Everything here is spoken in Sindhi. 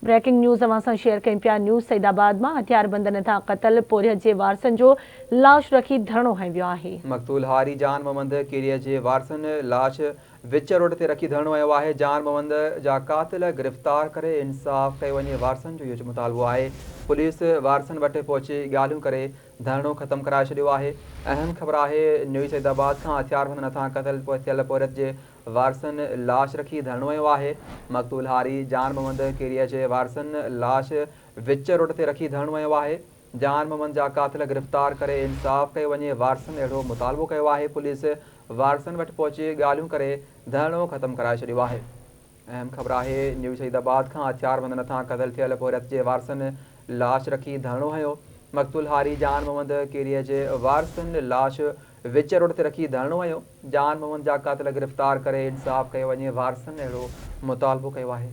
بريڪنگ نيوز اوهان سان شيئر ڪيون پيا نيوز سعيد آباد مان هٿياربندن هٿان قتل پورهيت جي وارثن جو لاش رکي ڌرڻو هنيو ويو آهي. مقتول هاري جان محمد ڪيريي جي وارثن لاش وچ روڊ تي رکي ڌرڻو هنيو آهي، جان محمد جا قاتل گرفتار ڪري انصاف ڪيو وڃي وارثن جو اهو مطالبو آهي، پوليس وارثن وٽ پهچي ڳالهيون ڪري ڌرڻو ختم ڪرائي ڇڏيو آهي، اهم خبر آهي نيوز سعيد آباد کان هٿياربندن هٿان قتل ٿيل پورهيت جي وارثن لاش رکي ڌرڻو هنيو آهي، مقتول هاري جان محمد ڪيريي جي وارثن لاش وچ روڊ تي رکي ڌرڻو هنيو آهي، جان محمد جا قاتل گرفتار ڪري انصاف ڪيو وڃي وارثن اهڙو مطالبو ڪيو آهي، پوليس وارثن وٽ پهچي ڳالهيون ڪري ڌرڻو ختم ڪرائي ڇڏيو آهي. اهم خبر آهي نيو سعيد آباد کان هٿياربندن هٿان قتل ٿيل پورهيت جي وارثن لاش رکي ڌرڻو هنيو، مقتول هاري جان محمد ڪيريي جي وارثن لاش وچ روڊ تي رکي ڌرڻو هنيو، جان محمد جا قاتل گرفتار ڪري انصاف ڪيو وڃي وارثن اهڙو مطالبو ڪيو آهي.